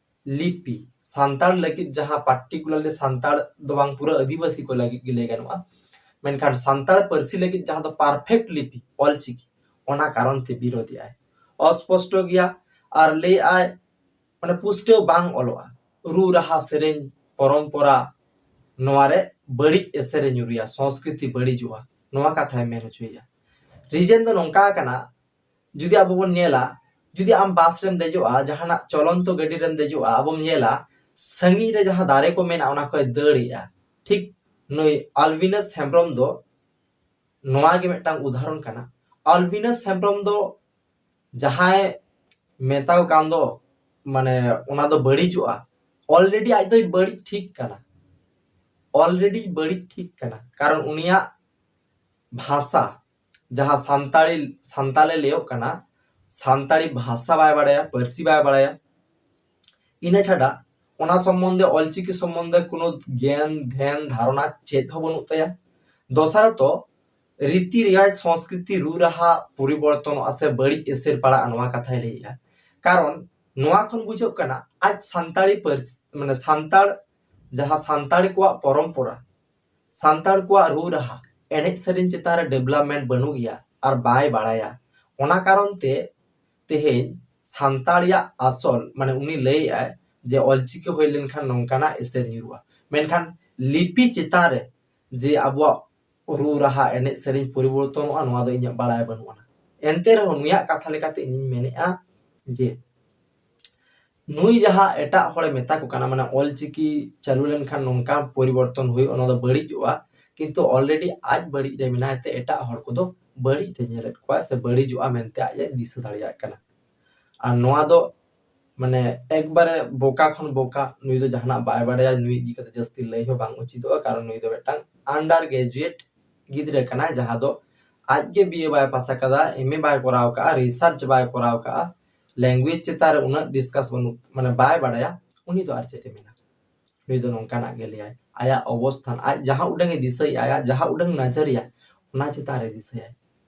ᱞᱤᱯᱤ, ᱥᱟᱱᱛᱟᱲ ᱞᱟᱹᱜᱤᱫ ᱡᱟᱦᱟᱸ, ᱯᱟᱨᱴᱤᱠᱩᱞᱟᱨᱞᱤ ᱥᱟᱱᱛᱟᱲ ᱫᱚ ᱵᱟᱝ, ᱯᱩᱨᱟᱹ ᱟᱹᱫᱤᱵᱟᱹᱥᱤ ᱠᱚ ᱞᱟᱹᱜᱤᱫ ᱜᱮ ᱞᱟᱹᱭ ᱜᱟᱱᱚᱜᱼᱟ, ᱢᱮᱱᱠᱷᱟᱱ ᱥᱟᱱᱛᱟᱲ ᱯᱟᱹᱨᱥᱤ ᱞᱟᱹᱜᱤᱫ ᱡᱟᱦᱟᱸ ᱫᱚ ᱯᱟᱨᱯᱷᱮᱠᱴ ᱞᱤᱯᱤ ᱚᱞᱪᱤᱠᱤ, ᱚᱱᱟ ᱠᱟᱨᱚᱱ ᱛᱮ ᱵᱤᱨᱳᱫᱷ ᱮᱫᱟᱭ᱾ ᱚᱥᱯᱚᱥᱴᱚ ᱜᱮᱭᱟ ᱟᱨ ᱞᱟᱹᱭᱮᱫᱟᱭ ᱢᱟᱱᱮ ᱯᱩᱥᱴᱟᱹᱣ ᱵᱟᱝ ᱚᱞᱚᱜᱼᱟ, ᱨᱩ ᱨᱟᱦᱟ ᱥᱮᱨᱮᱧ ᱯᱚᱨᱚᱢᱯᱚᱨᱟ ᱱᱚᱣᱟ ᱨᱮ ᱵᱟᱹᱲᱤᱡ ᱮᱥᱮᱨᱮ ᱧᱩᱨᱩᱭᱟ, ᱥᱚᱝᱥᱠᱨᱤᱛᱤ ᱵᱟᱹᱲᱤᱡᱚᱜᱼᱟ, ᱱᱚᱣᱟ ᱠᱟᱛᱷᱟᱭ ᱢᱮᱱ ᱦᱚᱪᱚᱭᱮᱫᱟ᱾ ᱨᱤᱡᱮᱱ ᱫᱚ ᱱᱚᱝᱠᱟ ᱠᱟᱱᱟ, ᱡᱩᱫᱤ ᱟᱵᱚ ᱵᱚᱱ ᱧᱮᱞᱟ, ᱡᱩᱫᱤ ᱟᱢ ᱵᱟᱥ ᱨᱮᱢ ᱫᱮᱡᱚᱜᱼᱟ, ᱡᱟᱦᱟᱱᱟᱜ ᱪᱚᱞᱚᱱᱛᱚ ᱜᱟᱹᱰᱤ ᱨᱮᱢ ᱫᱮᱡᱚᱜᱼᱟ, ᱟᱵᱚᱢ ᱧᱮᱞᱟ ᱥᱟᱺᱜᱤᱧ ᱨᱮ ᱡᱟᱦᱟᱸ ᱫᱟᱨᱮ ᱠᱚ ᱢᱮᱱᱟᱜᱼᱟ ᱚᱱᱟ ᱠᱚᱭ ᱫᱟᱹᱲᱮᱜᱼᱟ᱾ ᱴᱷᱤᱠ ᱱᱩᱭ ᱟᱞᱵᱤᱱᱟᱥ ᱦᱮᱢᱵᱨᱚᱢ ᱫᱚ ᱱᱚᱣᱟ ᱜᱮ ᱢᱤᱫᱴᱟᱝ ᱩᱫᱟᱦᱚᱨᱚᱱ ᱠᱟᱱᱟ᱾ ᱟᱞᱵᱤᱱᱟᱥ ᱦᱮᱢᱵᱨᱚᱢ ᱫᱚ ᱡᱟᱦᱟᱸᱭ ᱢᱮᱛᱟᱣ ᱠᱟᱱ ᱫᱚ ᱢᱟᱱᱮ ᱚᱱᱟ ᱫᱚ ᱵᱟᱹᱲᱤᱡᱚᱜᱼᱟ, ᱚᱞᱨᱮᱰᱤ ᱟᱡ ᱫᱚᱭ ᱵᱟᱹᱲᱤᱡ ᱴᱷᱤᱠ ᱠᱟᱱᱟ, ᱚᱞᱨᱮᱰᱤ ᱵᱟᱹᱲᱤᱡ ᱴᱷᱤᱠ ᱠᱟᱱᱟ᱾ ᱠᱟᱨᱚᱱ ᱩᱱᱤᱭᱟᱜ ᱵᱷᱟᱥᱟ ᱡᱟᱦᱟᱸ ᱥᱟᱱᱛᱟᱲᱤ, ᱥᱟᱱᱛᱟᱲᱮ ᱞᱟᱹᱭᱚᱜ ᱠᱟᱱᱟ, ᱥᱟᱱᱛᱟᱲᱤ ᱵᱷᱟᱥᱟ ᱵᱟᱭ ᱵᱟᱲᱟᱭᱟ, ᱯᱟᱹᱨᱥᱤ ᱵᱟᱭ ᱵᱟᱲᱟᱭᱟ᱾ ᱤᱱᱟᱹ ᱪᱷᱟᱰᱟ ᱚᱱᱟ ᱥᱚᱢᱵᱚᱱᱫᱷᱮ, ᱚᱞᱪᱤᱠᱤ ᱥᱚᱢᱵᱚᱱᱫᱷᱮ ᱠᱳᱱᱳ ᱜᱮᱭᱟᱱ, ᱫᱷᱮᱭᱟᱱ, ᱫᱷᱟᱨᱚᱱᱟ ᱪᱮᱫ ᱦᱚᱸ ᱵᱟᱹᱱᱩᱜ ᱛᱟᱭᱟ᱾ ᱫᱚᱥᱟᱨᱚᱛᱚ, ᱨᱤᱛᱤ ᱨᱮᱣᱟᱡᱽ, ᱥᱚᱝᱥᱠᱨᱤᱛᱤ, ᱨᱩ ᱨᱟᱦᱟ ᱯᱚᱨᱤᱵᱚᱨᱛᱚᱱᱚᱜᱼᱟ ᱥᱮ ᱵᱟᱹᱲᱤᱡ ᱮᱥᱮᱨ ᱯᱟᱲᱟᱜᱼᱟ, ᱱᱚᱣᱟ ᱠᱟᱛᱷᱟᱭ ᱞᱟᱹᱭᱮᱜᱼᱟ᱾ ᱠᱟᱨᱚᱱ ᱱᱚᱣᱟ ᱠᱷᱚᱱ ᱵᱩᱡᱷᱟᱹᱜ ᱠᱟᱱᱟ ᱟᱡ ᱥᱟᱱᱛᱟᱲᱤ ᱯᱟᱹᱨᱥᱤ, ᱢᱟᱱᱮ ᱥᱟᱱᱛᱟᱲ, ᱡᱟᱦᱟᱸ ᱥᱟᱱᱛᱟᱲ ᱠᱚᱣᱟᱜ ᱯᱚᱨᱚᱢᱯᱚᱨᱟ, ᱥᱟᱱᱛᱟᱲ ᱠᱚᱣᱟᱜ ᱨᱩ ᱨᱟᱦᱟ, ᱮᱱᱮᱡ ᱥᱮᱨᱮᱧ ᱪᱮᱛᱟᱱ ᱨᱮ ᱰᱮᱵᱷᱞᱚᱯᱢᱮᱱᱴ ᱵᱟᱹᱱᱩᱜ ᱜᱮᱭᱟ ᱟᱨ ᱵᱟᱭ ᱵᱟᱲᱟᱭᱟ᱾ ᱚᱱᱟ ᱠᱟᱨᱚᱱ ᱛᱮ ᱛᱮᱦᱮᱧ ᱥᱟᱱᱛᱟᱲᱤᱭᱟᱜ ᱟᱥᱚᱞ, ᱢᱟᱱᱮ ᱩᱱᱤ ᱞᱟᱹᱭᱮᱜᱼᱟᱭ ᱡᱮ ᱚᱞᱪᱤᱠᱤ ᱦᱩᱭ ᱞᱮᱱᱠᱷᱟᱱ ᱱᱚᱝᱠᱟᱱᱟᱜ ᱮᱥᱮᱨ ᱧᱩᱨᱩᱜᱼᱟ, ᱢᱮᱱᱠᱷᱟᱱ ᱞᱤᱯᱤ ᱪᱮᱛᱟᱱ ᱨᱮ ᱡᱮ ᱟᱵᱚᱣᱟᱜ ᱨᱩ ᱨᱟᱦᱟ, ᱮᱱᱮᱡ ᱥᱮᱨᱮᱧ ᱯᱚᱨᱤᱵᱚᱨᱛᱚᱱᱚᱜᱼᱟ, ᱱᱚᱣᱟ ᱫᱚ ᱤᱧᱟᱹᱜ ᱵᱟᱲᱟᱭ ᱵᱟᱹᱱᱩᱜ ᱟᱱᱟ᱾ ᱮᱱᱛᱮ ᱨᱮᱦᱚᱸ ᱱᱩᱭᱟᱜ ᱠᱟᱛᱷᱟ ᱞᱮᱠᱟᱛᱮ ᱤᱧᱤᱧ ᱢᱮᱱᱮᱫᱼᱟ ᱡᱮ ᱱᱩᱭ ᱡᱟᱦᱟᱸ ᱮᱴᱟᱜ ᱦᱚᱲᱮ ᱢᱮᱛᱟ ᱠᱚ ᱠᱟᱱᱟ, ᱢᱟᱱᱮ ᱚᱞᱪᱤᱠᱤ ᱪᱟᱹᱞᱩ ᱞᱮᱱᱠᱷᱟᱱ ᱱᱚᱝᱠᱟ ᱯᱚᱨᱤᱵᱚᱨᱛᱚᱱ ᱦᱩᱭᱩᱜᱼᱟ, ᱚᱱᱟ ᱫᱚ ᱵᱟᱹᱲᱤᱡᱚᱜᱼᱟ, ᱠᱤᱱᱛᱩ ᱚᱞᱨᱮᱰᱤ ᱟᱡ ᱵᱟᱹᱲᱤᱡ ᱨᱮ ᱢᱮᱱᱟᱭ ᱛᱮ ᱮᱴᱟᱜ ᱦᱚᱲ ᱠᱚᱫᱚ ᱵᱟᱹᱲᱤᱡ ᱨᱮ ᱧᱮᱞᱮᱫ ᱠᱚᱣᱟ ᱥᱮ ᱵᱟᱹᱲᱤᱡᱚᱜᱼᱟ ᱢᱮᱱᱛᱮ ᱟᱡ ᱮ ᱫᱤᱥᱟᱹ ᱫᱟᱲᱮᱭᱟᱜ ᱠᱟᱱᱟ᱾ ᱟᱨ ᱱᱚᱣᱟ ᱫᱚ ᱢᱟᱱᱮ ᱮᱠᱵᱟᱨᱮ ᱵᱚᱠᱟ ᱠᱷᱚᱱ ᱵᱚᱠᱟ, ᱱᱩᱭ ᱫᱚ ᱡᱟᱦᱟᱱᱟᱜ ᱵᱟᱭ ᱵᱟᱲᱟᱭᱟ, ᱱᱩᱭ ᱤᱫᱤ ᱠᱟᱛᱮ ᱡᱟᱹᱥᱛᱤ ᱞᱟᱹᱭ ᱦᱚᱸ ᱵᱟᱝ ᱩᱪᱤᱛᱚᱜᱼᱟ, ᱠᱟᱨᱚᱱ ᱱᱩᱭ ᱫᱚ ᱢᱤᱫᱴᱟᱝ ᱟᱱᱰᱟᱨ ᱜᱨᱮᱡᱩᱭᱮᱴ ᱜᱤᱫᱽᱨᱟᱹ ᱠᱟᱱᱟᱭ, ᱡᱟᱦᱟᱸ ᱫᱚ ᱟᱡ ᱜᱮ ᱵᱤ ᱮ ᱵᱟᱭ ᱯᱟᱥ ᱟᱠᱟᱫᱟ, ᱮᱢ ᱮ ᱵᱟᱭ ᱠᱚᱨᱟᱣ ᱠᱟᱜᱼᱟ, ᱨᱤᱥᱟᱨᱪ ᱵᱟᱭ ᱠᱚᱨᱟᱣ ᱠᱟᱜᱼᱟ, ᱞᱮᱝᱜᱩᱭᱮᱡᱽ ᱪᱮᱛᱟᱱ ᱨᱮ ᱩᱱᱟᱹᱜ ᱰᱤᱥᱠᱟᱥ ᱵᱟᱹᱱᱩᱜ, ᱢᱟᱱᱮ ᱵᱟᱭ ᱵᱟᱲᱟᱭᱟ, ᱩᱱᱤ ᱫᱚ ᱟᱨ ᱪᱮᱫ ᱮ ᱢᱮᱱᱟ? ᱱᱩᱭ ᱫᱚ ᱱᱚᱝᱠᱟᱱᱟᱜ ᱜᱮ ᱞᱟᱹᱭᱟᱭ, ᱟᱭᱟᱜ ᱚᱵᱚᱥᱛᱷᱟᱱ, ᱟᱡ ᱡᱟᱦᱟᱸ ᱩᱰᱟᱹᱝ ᱮ ᱫᱤᱥᱟᱹᱭᱟ, ᱟᱭᱟᱜ ᱡᱟᱦᱟᱸ ᱩᱰᱟᱹᱝ ᱱᱟᱡᱟᱨᱤᱭᱟ, ᱚᱱᱟ ᱪᱮᱛᱟᱱ ᱨᱮ ᱫᱤᱥᱟᱹᱭᱟᱭ᱾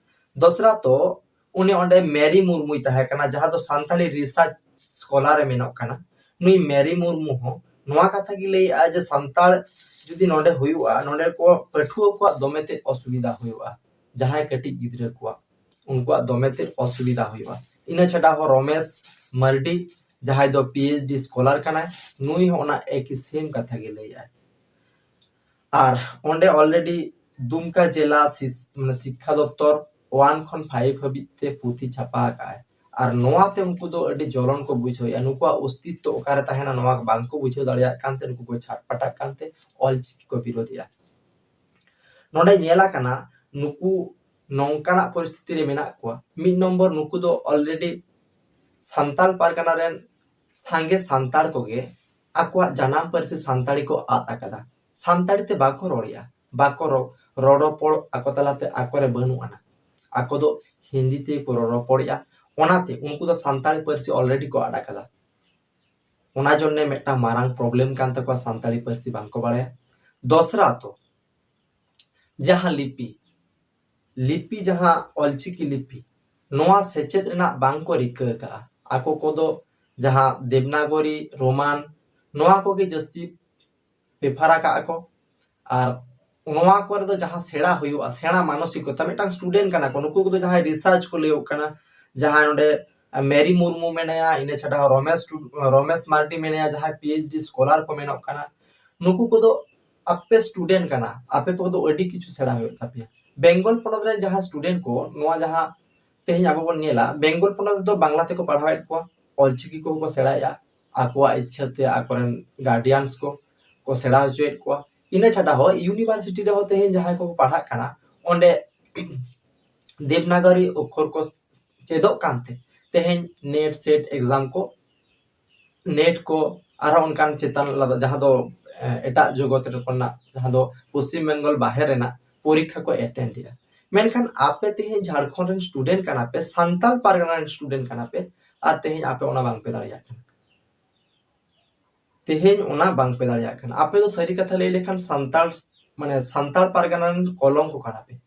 ᱫᱚᱥᱨᱟ ᱛᱚ ᱩᱱᱤ ᱚᱸᱰᱮ ᱢᱮᱨᱤ ᱢᱩᱨᱢᱩᱭ ᱛᱟᱦᱮᱸ ᱠᱟᱱᱟ, ᱡᱟᱦᱟᱸ ᱫᱚ ᱥᱟᱱᱛᱟᱲᱤ ᱨᱤᱥᱟᱨᱪ ᱥᱠᱚᱞᱟᱨ ᱮ ᱢᱮᱱᱚᱜ ᱠᱟᱱᱟ᱾ ᱱᱩᱭ ᱢᱮᱨᱤ ᱢᱩᱨᱢᱩ ᱦᱚᱸ ᱱᱚᱣᱟ ᱠᱟᱛᱷᱟ ᱜᱮ ᱞᱟᱹᱭᱮᱜᱼᱟ ᱡᱮ ᱥᱟᱱᱛᱟᱲ ᱡᱩᱫᱤ ᱱᱚᱰᱮ ᱦᱩᱭᱩᱜᱼᱟ, ᱱᱚᱰᱮ ᱠᱚ ᱯᱟᱹᱴᱷᱩᱣᱟᱹ ᱠᱚᱣᱟᱜ ᱫᱚᱢᱮ ᱛᱮᱫ ᱚᱥᱩᱵᱤᱫᱷᱟ ᱦᱩᱭᱩᱜᱼᱟ, ᱡᱟᱦᱟᱸᱭ ᱠᱟᱹᱴᱤᱡ ᱜᱤᱫᱽᱨᱟᱹ ᱠᱚᱣᱟᱜ, ᱩᱱᱠᱩᱣᱟᱜ ᱫᱚᱢᱮ ᱛᱮᱫ ᱚᱥᱩᱵᱤᱫᱷᱟ ᱦᱩᱭᱩᱜᱼᱟ᱾ ᱤᱱᱟᱹ ᱪᱷᱟᱰᱟ ᱦᱚᱸ ᱨᱚᱢᱮᱥ ᱢᱟᱨᱰᱤ, ᱡᱟᱦᱟᱸᱭ ᱫᱚ ᱯᱤ ᱮᱭᱤᱪ ᱰᱤ ᱥᱠᱚᱞᱟᱨ ᱠᱟᱱᱟᱭ, ᱱᱩᱭ ᱦᱚᱸ ᱚᱱᱟ ᱮᱠᱤ ᱥᱮᱢ ᱠᱟᱛᱷᱟ ᱜᱮ ᱞᱟᱹᱭᱮᱜᱼᱟᱭ᱾ ᱟᱨ ᱚᱸᱰᱮ already ᱫᱩᱢᱠᱟ ᱡᱮᱞᱟ ᱥᱤᱥ-, ᱢᱟᱱᱮ ᱥᱤᱠᱠᱷᱟ ᱫᱚᱯᱛᱚᱨ ᱳᱣᱟᱱ ᱠᱷᱚᱱ ᱯᱷᱟᱭᱤᱵᱷ ᱦᱟᱹᱵᱤᱡ ᱛᱮ ᱯᱩᱛᱷᱤ ᱪᱷᱟᱯᱟ ᱟᱠᱟᱫᱼᱟᱭ᱾ ᱟᱨ ᱱᱚᱣᱟ ᱛᱮ ᱩᱱᱠᱩ ᱫᱚ ᱟᱹᱰᱤ ᱡᱚᱞᱚᱱ ᱠᱚ ᱵᱩᱡᱷᱟᱹᱣᱮᱫᱼᱟ, ᱱᱩᱠᱩᱣᱟᱜ ᱚᱥᱛᱤᱛᱛᱚ ᱚᱠᱟᱨᱮ ᱛᱟᱦᱮᱱᱟ, ᱱᱚᱣᱟ ᱵᱟᱝᱠᱚ ᱵᱩᱡᱷᱟᱹᱣ ᱫᱟᱲᱮᱭᱟᱜ ᱠᱟᱱᱛᱮ ᱱᱩᱠᱩ ᱠᱚ ᱪᱷᱟᱴᱯᱟᱴᱟᱜ ᱠᱟᱱᱛᱮ ᱚᱞᱪᱤᱠᱤ ᱠᱚ ᱵᱤᱨᱳᱫᱷᱮᱜᱼᱟ᱾ ᱱᱚᱰᱮ ᱧᱮᱞ ᱟᱠᱟᱱᱟ, ᱱᱩᱠᱩ ᱱᱚᱝᱠᱟᱱᱟᱜ ᱯᱚᱨᱤᱥᱛᱷᱤᱛᱤ ᱨᱮ ᱢᱮᱱᱟᱜ ᱠᱚᱣᱟ᱾ ᱢᱤᱫ ᱱᱚᱢᱵᱚᱨ, ᱱᱩᱠᱩ ᱫᱚ already ᱥᱟᱱᱛᱟᱲ ᱯᱟᱨᱜᱟᱱᱟ ᱨᱮᱱ ᱥᱟᱸᱜᱮ ᱥᱟᱱᱛᱟᱲ ᱠᱚᱜᱮ ᱟᱠᱚᱣᱟᱜ ᱡᱟᱱᱟᱢ ᱯᱟᱹᱨᱥᱤ ᱥᱟᱱᱛᱟᱲᱤ ᱠᱚ ᱟᱫ ᱟᱠᱟᱫᱟ᱾ ᱥᱟᱱᱛᱟᱲᱤ ᱛᱮ ᱵᱟᱠᱚ ᱨᱚᱲᱮᱜᱼᱟ, ᱵᱟᱠᱚ ᱨᱚ-, ᱨᱚᱲ ᱨᱚᱯᱚᱲ ᱟᱠᱚ ᱛᱟᱞᱟᱛᱮ ᱟᱠᱚᱨᱮ ᱵᱟᱹᱱᱩᱜ ᱟᱱᱟ᱾ ᱟᱠᱚ ᱫᱚ ᱦᱤᱱᱫᱤ ᱛᱮᱜᱮ ᱠᱚ ᱨᱚᱲ ᱨᱚᱯᱚᱲᱮᱜᱼᱟ᱾ ᱚᱱᱟᱛᱮ ᱩᱱᱠᱩ ᱫᱚ ᱥᱟᱱᱛᱟᱲᱤ ᱯᱟᱹᱨᱥᱤ already ᱠᱚ ᱟᱫ ᱟᱠᱟᱫᱟ᱾ ᱚᱱᱟ ᱡᱚᱱᱱᱮ ᱢᱤᱫᱴᱟᱝ ᱢᱟᱨᱟᱝ problem ᱠᱟᱱ ᱛᱟᱠᱚᱣᱟ, ᱥᱟᱱᱛᱟᱲᱤ ᱯᱟᱹᱨᱥᱤ ᱵᱟᱝᱠᱚ ᱵᱟᱲᱟᱭᱟ᱾ ᱫᱚᱥᱨᱟ ᱛᱚ, ᱡᱟᱦᱟᱸ ᱞᱤᱯᱤ, ᱞᱤᱯᱤ ᱡᱟᱦᱟᱸ ᱚᱞᱪᱤᱠᱤ ᱞᱤᱯᱤ, ᱱᱚᱣᱟ ᱥᱮᱪᱮᱫ ᱨᱮᱱᱟᱜ ᱵᱟᱝᱠᱚ ᱨᱤᱠᱟᱹ ᱟᱠᱟᱫᱼᱟ᱾ ᱟᱠᱚ ᱠᱚᱫᱚ ᱡᱟᱦᱟᱸ ᱫᱮᱵᱽᱱᱟᱜᱚᱨᱤ, ᱨᱳᱢᱟᱱ, ᱱᱚᱣᱟ ᱠᱚᱜᱮ ᱡᱟᱹᱥᱛᱤ prefer ᱟᱠᱟᱫᱼᱟ ᱠᱚ᱾ ᱟᱨ ᱱᱚᱣᱟ ᱠᱚᱨᱮ ᱫᱚ ᱡᱟᱦᱟᱸ ᱥᱮᱬᱟ ᱦᱩᱭᱩᱜᱼᱟ, ᱥᱮᱬᱟ ᱢᱟᱱᱚᱥᱤᱠᱚᱛᱟ, ᱢᱤᱫᱴᱟᱝ student ᱠᱟᱱᱟ ᱠᱚ, ᱱᱩᱠᱩ ᱠᱚᱫᱚ ᱡᱟᱦᱟᱸᱭ research ᱠᱚ ᱞᱟᱹᱭᱚᱜ ᱠᱟᱱᱟ, ᱡᱟᱦᱟᱸᱭ ᱱᱚᱰᱮ ᱢᱮᱨᱤ ᱢᱩᱨᱢᱩ ᱢᱮᱱᱟᱭᱟ, ᱤᱱᱟᱹ ᱪᱷᱟᱰᱟ ᱦᱚᱸ ᱨᱚᱢᱮᱥ ᱴᱩᱰᱩ, ᱨᱚᱢᱮᱥ ᱢᱟᱨᱰᱤ ᱢᱮᱱᱟᱭᱟ, ᱡᱟᱦᱟᱸᱭ ᱯᱤ ᱮᱭᱤᱪ ᱰᱤ ᱥᱠᱚᱞᱟᱨ ᱠᱚ ᱢᱮᱱᱚᱜ ᱠᱟᱱᱟ, ᱱᱩᱠᱩ ᱠᱚᱫᱚ ᱟᱯᱮ student ᱠᱟᱱᱟ, ᱟᱯᱮ ᱠᱚᱫᱚ ᱟᱹᱰᱤ ᱠᱤᱪᱷᱩ ᱥᱮᱬᱟ ᱦᱩᱭᱩᱜ ᱛᱟᱯᱮᱭᱟ᱾ ᱵᱮᱝᱜᱚᱞ ᱯᱚᱱᱚᱛ ᱨᱮᱱ ᱡᱟᱦᱟᱸ student ᱠᱚ, ᱱᱚᱣᱟ ᱡᱟᱦᱟᱸ ᱛᱮᱦᱮᱧ ᱟᱵᱚ ᱵᱚᱱ ᱧᱮᱞᱟ, ᱵᱮᱝᱜᱚᱞ ᱯᱚᱱᱚᱛ ᱨᱮᱫᱚ ᱵᱟᱝᱞᱟ ᱛᱮᱠᱚ ᱯᱟᱲᱦᱟᱣᱮᱫ ᱠᱚᱣᱟ, ᱚᱞᱪᱤᱠᱤ ᱠᱚᱦᱚᱸ ᱠᱚ ᱥᱮᱬᱟᱭᱮᱫᱼᱟ, ᱟᱠᱚᱣᱟᱜ ᱤᱪᱪᱷᱟᱹ ᱛᱮ ᱟᱠᱚᱨᱮᱱ guardians ᱠᱚ ᱠᱚ ᱥᱮᱬᱟ ᱦᱚᱪᱚᱭᱮᱫ ᱠᱚᱣᱟ᱾ ᱤᱱᱟᱹ ᱪᱷᱟᱰᱟ ᱦᱚᱸ university ᱨᱮᱦᱚᱸ ᱛᱮᱦᱮᱧ ᱡᱟᱦᱟᱸᱭ ᱠᱚᱠᱚ ᱯᱟᱲᱦᱟᱜ ᱠᱟᱱᱟ, ᱚᱸᱰᱮ ᱫᱮᱵᱽᱱᱟᱜᱚᱨᱤ ᱚᱠᱠᱷᱚᱨ ᱠᱚ ᱪᱮᱫᱚᱜ ᱠᱟᱱᱛᱮ ᱛᱮᱦᱮᱧ NET SET exam ᱠᱚ, NET ᱠᱚ, ᱟᱨᱦᱚᱸ ᱚᱱᱠᱟᱱ ᱪᱮᱛᱟᱱ ᱞᱟᱫᱟ ᱡᱟᱦᱟᱸ ᱫᱚ, ᱮ, ᱮᱴᱟᱜ ᱡᱚᱜᱚᱛ ᱨᱮᱱᱟᱜ, ᱡᱟᱦᱟᱸ ᱫᱚ ᱯᱚᱥᱪᱤᱢ ᱵᱮᱝᱜᱚᱞ ᱵᱟᱦᱮᱨ ᱨᱮᱱᱟᱜ ᱯᱚᱨᱤᱠᱠᱷᱟ ᱠᱚ attend ᱮᱫᱼᱟ᱾ ᱢᱮᱱᱠᱷᱟᱱ ᱟᱯᱮ ᱛᱮᱦᱮᱧ ᱡᱷᱟᱲᱠᱷᱚᱸᱰ ᱨᱮᱱ student ᱠᱟᱱᱟ ᱯᱮ, ᱥᱟᱱᱛᱟᱲ ᱯᱟᱨᱜᱟᱱᱟ ᱨᱮᱱ student ᱠᱟᱱᱟ ᱯᱮ, ᱟᱨ ᱛᱮᱦᱮᱧ ᱟᱯᱮ ᱚᱱᱟ ᱵᱟᱝ ᱯᱮ ᱫᱟᱲᱮᱭᱟᱜ ᱠᱟᱱᱟ᱾ ᱛᱮᱦᱮᱧ ᱚᱱᱟ ᱵᱟᱝ ᱯᱮ ᱫᱟᱲᱮᱭᱟᱜ ᱠᱟᱱᱟ᱾ ᱟᱯᱮ ᱫᱚ ᱥᱟᱹᱨᱤ ᱠᱟᱛᱷᱟ ᱞᱟᱹᱭ ᱞᱮᱠᱷᱟᱱ ᱥᱟᱱᱛᱟᱲ, ᱢᱟᱱᱮ ᱥᱟᱱᱛᱟᱲ ᱯᱟᱨᱜᱟᱱᱟ ᱨᱮᱱ ᱠᱚᱞᱚᱝᱠᱚ ᱠᱟᱱᱟ ᱯᱮ᱾